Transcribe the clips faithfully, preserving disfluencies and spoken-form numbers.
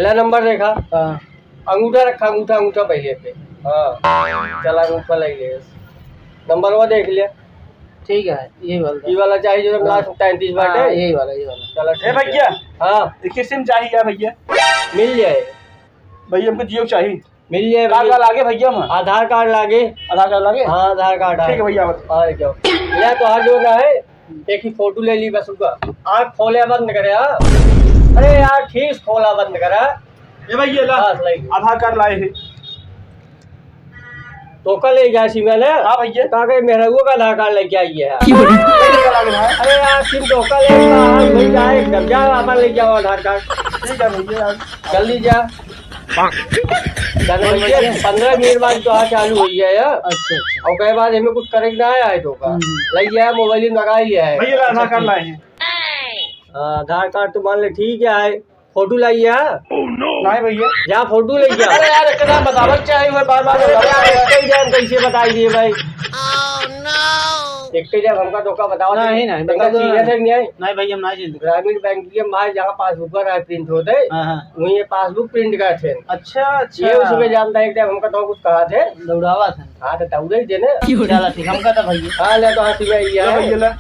ला नंबर देखा। हाँ। अंगूठा रखा, अंगूठा, अंगूठा पहिले पे। हाँ। चला, अंगूठा ले ले। नंबरवा देख ले। ठीक है, ये वाला। ये वाला चाहिए जो हाँ। लास्ट तैंतीस बाटे। हाँ, यही वाला, यही वाला। चला, ए ठीक है। भैया। हाँ। एक सिम चाहिए भैया। मिल जाए। भैया, हमको जियो चाहिए। मिल जाए का, भैया। का लागे भैया हम? आधार कार्ड लागे। आधार कार्ड लागे? हाँ, आधार कार्ड है। ठीक है भैया, बता। हाँ, ले जाओ। ले तो आज जो ना है, एक ही फोटो ले ली बस उनका। आँख खोले बंद करे, हाँ। अरे यार, ठीक खोला बंद करा। ए भैया, ला। बस, ले। आधार कार्ड लाए हैं। तो कल ले जाए सीमा ले। हाँ भैया। कहा के मेहरारू का आधार कार्ड लेके आई है। क्यों रे? अरे यार, सिम तो कल ले, हाँ, भैया, एकदम जा, अपन ले जाओ आधार कार्ड। ठीक है भैया। जल्दी जा। जाना भैया, पंद्रह मिनट बाद तो हाँ चालू हुई है यार। अच्छा, अच्छा। और कहे बाद हमें कुछ करे के ना आया है तो का। हम्म। लग गया मोबाइल में लगा ही लिया है। भैया, आधार कार्ड लाए हैं। हाँ, आधार कार्ड तो मान ले ठीक है, फोटो लाई है। नहीं भैया। जा फोटो ले जा। अरे यार, इतना बतावत चाहे हुए बार बार अरे बतावत यार, चाहे। एक ही जान कैसे बताई दिए भाई। एक ही जान हमका धोखा बताओ। नहीं, नहीं, इनका बताओ तो चीजें नहीं। थे नहीं। नहीं भाई, हम नहीं चिंता। ग्रामीण बैंक के माल जहाँ पासबुक पर है प्रिंट होते, हाँ, हाँ। वहीं ये पासबुक प्रिंट करते हैं। अच्छा, अच्छा। ये उसमें जानता है, एकदम हमका तो कुछ कहा थे। दौड़ावा था। हाँ, तो दौड़े ही थे ना। चला ठीक, हमका तो भैया। हाँ, ले तो हाँ, सीमा ये ले है। भैया, ले।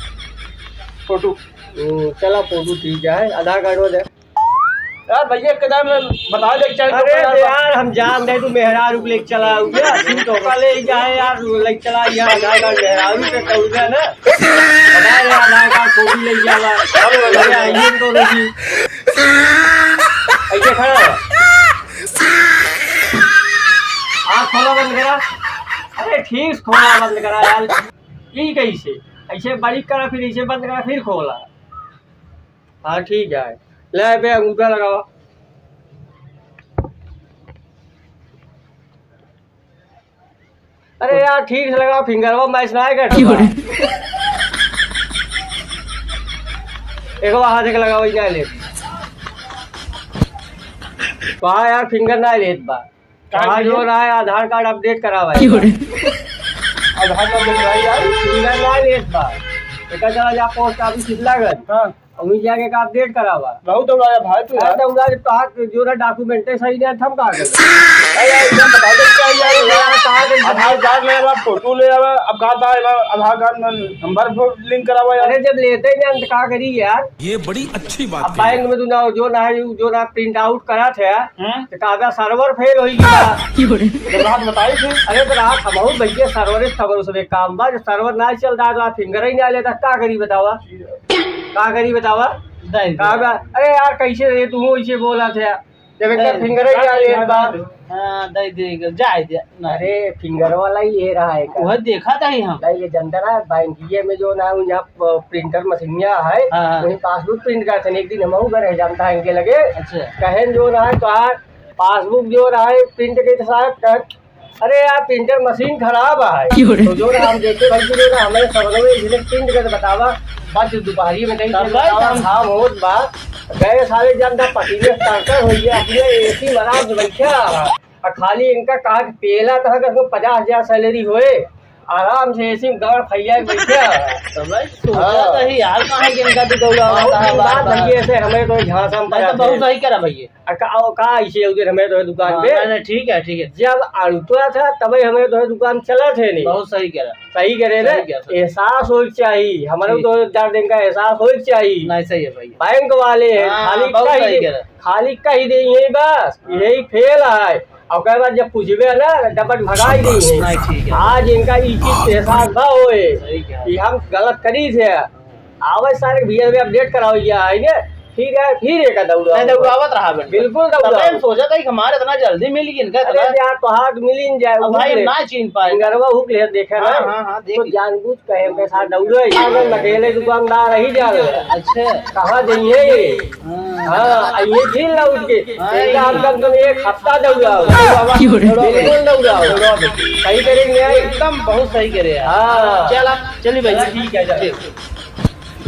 फोटो। हम्म, चला फोटो ठीक है, आधार कार्ड हो जाए। यार भैया, एकदम बता दे, चल तो अरे यार, यार, हम जान दे, तू मेहरारू के लेके चला, उधर तू तो का ले जाए यार, लेके चला यार, आधार कार्ड मेहरारू के तो उधर ना। बता दे, आधार कार्ड फोटो ले जाला। अरे, ये तो नहीं। ऐसे खड़ा है। आँख खोला बंद करा। अरे, ठीक खोला बंद करा यार। ये कैसे? ऐसे बड़ी करा, फिर ऐसे बंद करा, फिर खोला। हाँ, ठीक है। ले, पे अंगूठा लगावा। अरे यार, ठीक से लगावा, फिंगरवा मैच ना करत बा। एगो हाथ के लगावा, ना लेत। वहाँ यार, फिंगर ना लेत बा। का हाँ, भैया? जो रहा है, आधार कार्ड अपडेट करावा है। आधार कार्ड अपडेट कराई यार। फिंगर ना लेत बा। एका चला जा पोस्ट ऑफिस शीतलागंज। हाँ। और वहीं जाके का अपडेट करावा। बहुत दौड़ाया भाई तू हाँ, यार। तो उधर तो हाथ जो रहा डॉक्यूमेंट है सही नहीं, हम कहाँ गए? अरे यार, एकदम बता दे क्या यार, यार, कहाँ गए? आधार कार्ड ले आवा, फोटो ले आवा, अब कहा था यार, आधार कार्ड में नंबर फोर लिंक करावा यार। अरे जब लेते ही नहीं, हम तो कहाँ करी यार? ये बड़ी अच्छी बात अब कही। बैंक में तू ना, जो ना है, जो ना प्रिंट आउट करा थे, हाँ? तो कहा था सर्वर फेल हो गया। क्यों रे? तो रात बताई थे। अरे तो रात हम बहुत भैया सर्वर, सर्वर उसमें काम बा, जो सर्वर ना चलता तो आप फिंगर ही ना लेता, का करी बतावा? का करी बतावा? नहीं, का नहीं। बा-, अरे यार, कैसे रे तू ऐसे बोला थे? जब एक नहीं। फिंगर ही ना लेत बा। हाँ, दे दे, जाए दे। नहीं। अरे, फिंगर वाला ही ले रहा है का? वह देखा था ही हम। नहीं, ये जनता ना, बैंकिये में जो ना, यहाँ प-, प्रिंटर मशीनिया है, हाँ, हाँ। वही पासबुक प्रिंट करते हैं। एक दिन हमहू गए रहे, जानता है इनके लगे। अच्छा। कहें जो ना है, तो आज पासबुक जो रहा है, प्रिंट के साथ कह-, अरे यार, प्रिंटर मशीन खराब है। क्यों रे? तो जो ना हम देखे भाई, जो ना हमें सब लोग इधर प्रिंट कर बतावा, बस दोपहरी में कहीं तब से भाई बतावा, हम घाम होत बा, गए साले जानता पसीने से तरतर हो गया, अपने एसी में आराम से बैठा रहा। आ खाली इनका कहा कि पेला तक अगर पचास हजार सैलरी होए, आराम से एसी में गाड़ फैया के बैठे आ। तो भाई, सोचा हाँ। तो ही यार, कहाँ के इनका भी दौड़ा हुआ बहुत था, दिन बार बाद बार। भैया ऐसे हमें तो झांसा में नहीं, तो पड़ा बहुत थे। सही करा भैया। आ का, ओ का ऐसे उधर हमें तो दुकान हाँ, पे? नहीं, नहीं, ठीक है, ठीक है। जब अड़ुतरा था, तबे हमें तो दुकान चला थे नहीं। बहुत सही करा। सही करे ना? सही करा, सही। एहसास होइक चाहिए। हमारे ठीक। तो दर्द इनका एहसास होइक चाहिए। नहीं, सही है भैया। बैंक वाले हैं, हाँ, खाली बहुत कही सही दे, करा। खाली कही दे यही बस, हाँ। यही फेल है। और ओकरे बाद जब पूछबे ना, डपट भगाई दी है। नहीं, ठीक है। आज इनका ई चीज के एहसास बा होए सही कहा। कि हम गलत करी थे। आवे सारे भैया भी अपडेट कराओ या है ने? फिर यार, फिर एक दौड़ा नहीं, हुआ। दौड़ावत रहा बिल्कुल। बिल्कुल तब दौड़ाओ। हम सोचा था कि हमारे इतना जल्दी मिल गई इनका, अरे इतना यार, तो हाथ मिल ही जाए, अब वो भाई ले। ना चिन्ह पाए। गरबा हुक ले देखे हाँ, ना। हाँ, हाँ, देख तो लिया। जानबूझ कहे के साथ दौड़े, अकेले दुकानदार ही जा रहे। अच्छा। कहाँ जाइए ये? हाँ। हाँ, ये झील ना उठ के। हाँ, इनका ये हम कम से कम एक हफ्ता दौड़ाओ। क्यों रे? बिल्कुल दौड़ाओ। सही करेंगे यार। एकदम बहुत सही करे यार। हाँ। चला, चलिए भाई। चला, ठीक है, चला। ठीक।